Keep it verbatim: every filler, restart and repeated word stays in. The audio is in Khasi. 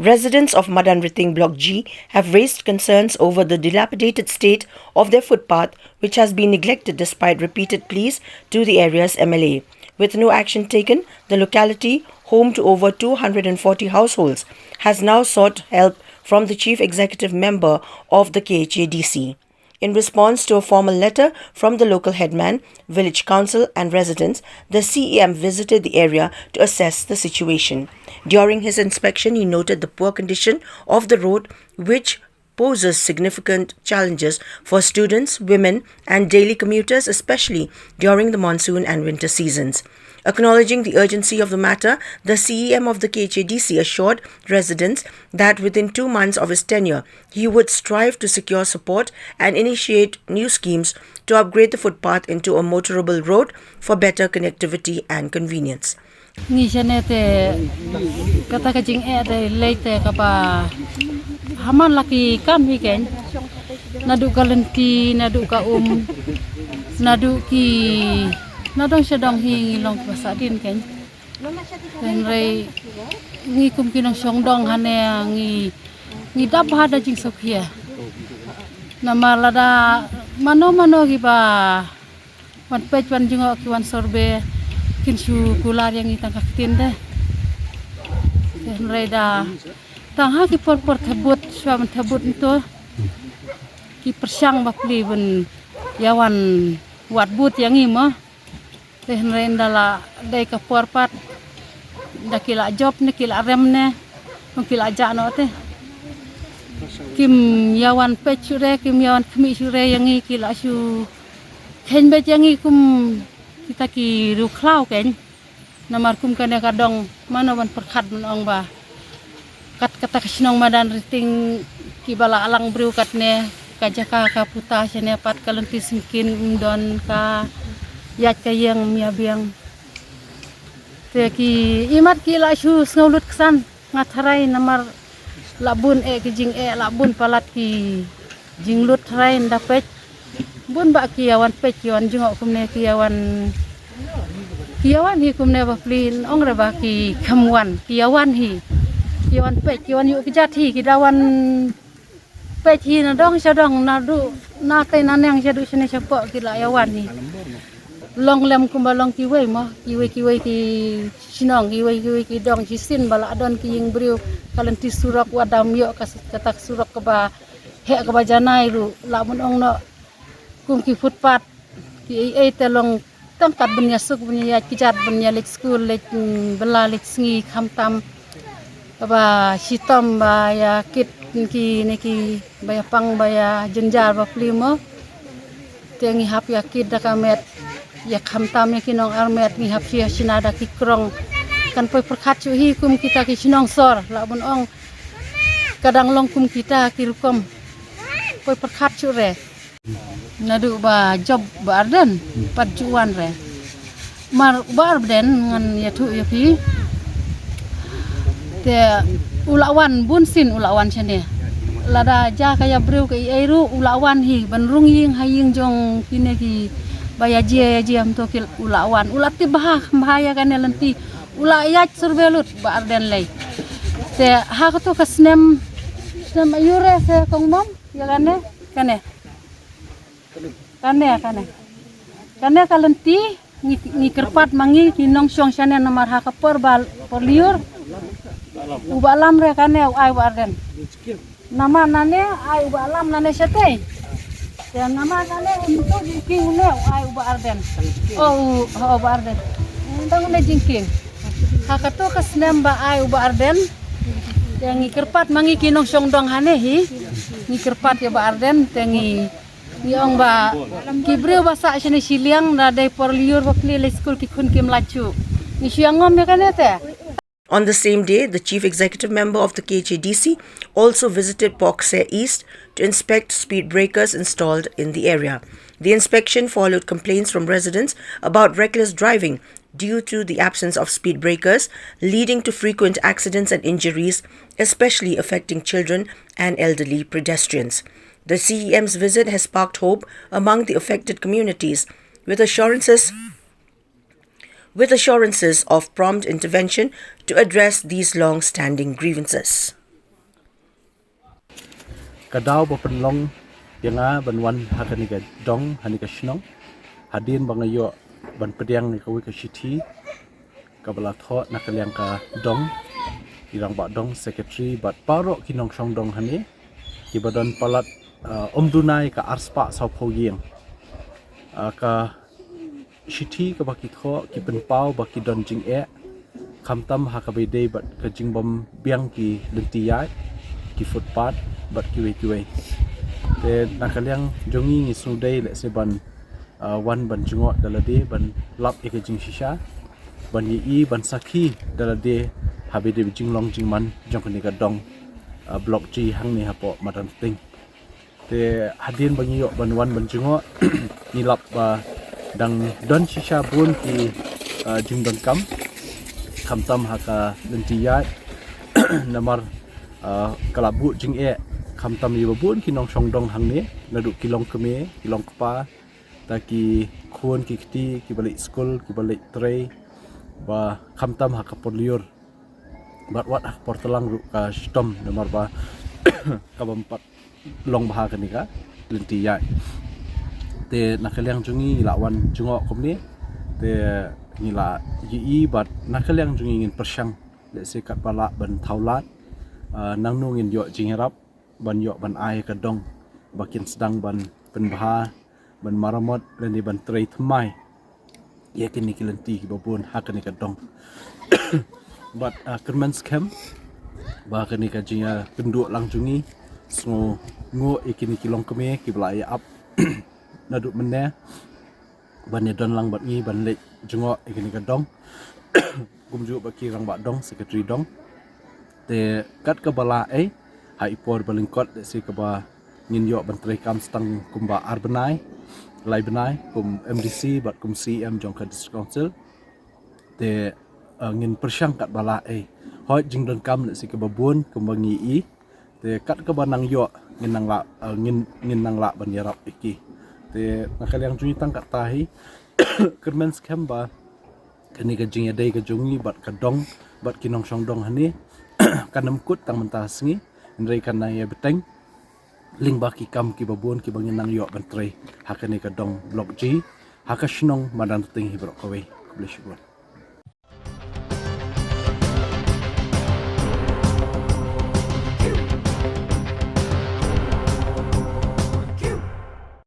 Residents of Madan Riting Block G have raised concerns over the dilapidated state of their footpath, which has been neglected despite repeated pleas to the area's M L A. With no action taken, the locality, home to over two hundred forty households, has now sought help from the chief executive member of the K H A D C. In response to a formal letter from the local headman, village council, and residents, the C E M visited the area to assess the situation. During his inspection, he noted the poor condition of the road, which poses significant challenges for students, women, and daily commuters, especially during the monsoon and winter seasons. Acknowledging the urgency of the matter, the C E M of the K H A D C assured residents that within two months of his tenure, he would strive to secure support and initiate new schemes to upgrade the footpath into a motorable road for better connectivity and convenience. Ngi shane te kata ka jingeh te lei te kaba haman la ki kam hi ken. Naduh ka lynti, naduh ka um, naduh ki, nadong shadong hi ngi long kaba sah din ken. Hynrei ngi kum ki nongshong dong hane ngi, ngi dap bha da jingsngewkhia. Namar lada mano mano kiba wan peit wan jngoh ki wan survey kin shu kular ïa ngi tang ka ktien de. Hynrei da tang ha ki por por thebut, shuwa ban thebut nto ki pyrshang bapli ban ïa wan wad but ïa ngi mo. Te hynrei nda la dei ka por pat, nda ki la jop ne ki la rem ne, kum ki la jah noh te. Kim ïa wan peit shuh re, kim ïa wan khmih shuh re ïa ngi, ki la shu kheiñ beit ïa ngi kum kita ki riewkhlaw ken. Namar kum kane ka dong mano ban pyrkhat ban ong ba kat kata ka shnong Madan Riting kiba la alang briew katne, ka jaka ka puta shane pat, ka lynti syngkien ym don, ka ïaid ka ïeng ym ïa biang. Te ki imat ki la shu sngew lut ksan, nga tharai namar la bun eh ki jingeh, la bun palat ki jinglut tharai nda peit. Bun ba ki ïa wan peit, ki wan jngoh kumne, ki ïa wan, ki ïa wan hi kumne bapli, ong re ba ki kham wan, ki ïa wan hi. Ki ïa wan peit, ki wan ïuh kjat hi, ki da wan peit hi nadong shadong, naduh natei naneng shaduh shane shapoh ki la ïa wan hi. Long lem kumba long kiwei mo, kiwei kiwei ki shnong, kiwei kiwei ki dong shisien ba la don ki ïing briew, ka lynti surok wat dam ïoh ka s-, kata ka surok kaba heh kaba janai ruh, la ban ong noh kum ki footpath, ki ei ei te long tang kat ban ïa suk, ban ïa kjat, ban ïa leit skul, leit, mm, bylla, leit sngi, khamtam. Kaba shitom ba ïa kit kine ki ba ïa pang ba ïa jynjar bapli mo. Te ngi hap ïa kit da ka met, ïa khamtam ïa ki nong armet, ngi hap shu ïa shna da ki krong. Kan poi pyrkhat shuh hi kum kita ki shnong sor, la ban ong ka dang long kum kita ki rukom. Poi pyrkhat shuh re. Naduh ba jop Bah Ardent, pat ju wan re. Mar Bah Ardent ngan ïathuh ïa phi. Te u la wan, bun sien u la wan shane. Lada jia ka ïa briew ka ei ei ruh u la wan hi, ban rung ïing ha ïing jong kine ki ba ïa jia ïa jia mynta ki u la wan. U la tip bha, bha ïa kane lynti. U la ïaid survey lut Bah Ardent lei. Te ha kato ka snem, snem aïu re se kong Mom, ïa kane, kane. Kane, kane. Kane ka lynti, ngi, ngi kyrpad ma ngi ki nongshong shane namar ha ka por ba, por lyiur. U Bah Lam re kane u ai Bah Ardent. Namar nane ai u Bah Lam nane shatei. Te namar nane u ntu jingkieng une u ai u Bah Ardent. O u, o Bah Ardent. Nang une jingkieng. Ha kato ka snem ba ai u Bah Ardent. Te ngi kyrpad ma ngi ki nongshong dong hane hi. Ngi kyrpad ïa Bah Ardent te ngi Ngi ong ba ki briew ba sah shane shiliang, da dei por lyiur bapli leit skul ki khun kim lait shuh. Ngi shu ïa ngom ïa kane te. On the same day, the chief executive member of the K H A D C also visited Pokse East to inspect speed breakers installed in the area. The inspection followed complaints from residents about reckless driving due to the absence of speed breakers, leading to frequent accidents and injuries, especially affecting children and elderly pedestrians. The C E M's visit has sparked hope among the affected communities, with assurances, with assurances of prompt intervention to address these long-standing grievances. Ka daw ba pynlong ïa nga ban wan ha kane ka dong, ha kane ka shnong, hadien ba nga ïoh ban pdiang ïa kawei ka shithi kaba la thoh na ka liang ka dong, i rangbah dong, secretary bad baroh ki nongshong dong hangne, kiba don palat, uh, ym duna ïa ka arspah sawphew ïing. Uh, ka shithi kaba ki thoh, ki pynpaw ba ki don jingeh, khamtam ha kaba ïadei bad ka jingbym biang ki lynti ïaid, ki footpath bad kiwei kiwei. Te na ka liang jong ngi, ngi sngewdei lehse ban, uh, wan ban jngoh da lade, ban lap ïa ka jingshisha, ban ïohi, ban sakhi da lade ha kaba ïadei bad jinglong jingman jong kane ka dong, uh, Block G hangne hapoh Madanrting. Te hadien ba ngi ïoh ban wan ban jngoh, ngi lap ba dang don shisha bun ki, uh, jingdonkam, khamtam ha ka lynti ïaid, namar, uh, ka la buh jingeh khamtam ïa ba bun ki nongshong dong hangne, naduh ki longkmie, ki longkpa, ta ki khun ki kti, kiba leit skul, kiba leit trei, ba khamtam ha ka por lyiur bad wat ha ka por tlang ruh ka shitom, namar ba kaba ym pat long bha kane ka lynti ïaid. Te na ka liang jong ngi, ngi la wan jngoh kumne, te ngi la ïohi bad na ka liang jong ngi ngin pyrshang lehse katba lah ban thaw lad, uh, nangno ngin ïoh jingïarap ban ïoh ban ai ka dong ba kin sdang ban pynbha, ban maramot lane ban trei thymmai ïa kine ki lynti kiba bun ha kane ka dong. Bad, uh, kyrmen skhem ba kane ka jingïakynduh lang jong ngi, sngewnguh ïa kine ki longkmie kiba la ïa ap naduh mynne ban ïadon lang bad ngi ban leit jngoh ïa kane ka dong, kumjuh bad ki rangbah dong, secretary dong. Te kat kaba lah ei, ha i por ba lyngkot lehse kaba ngin ïoh ban trei kam stang kumba ar bnai, lai bnai, kum M D C bad kum C E M jong ka District Council. Te, uh, ngin pyrshang katba lah ei. Hooid, jingdonkam lehse kaba bun kumba ngi i, te kat kaba nang ïoh ngin nang lah, uh, ngin, ngin nang lah ban ïarap ïa ki. Te na ka liang jong ngi tang katta hi, kyrmen skhem ba kane ka jingïadei ka jong ngi bad ka dong, bad ki nongshong dong hangne, kan ym kut tang mynta ka sngi, hynrei kan nang ïa bteng lyngba ki kam kiba bun kiba ngin nang ïoh ban trei ha kane ka dong Block G, ha ka shnong Madanrting hi baroh kawei. Khublei shibun.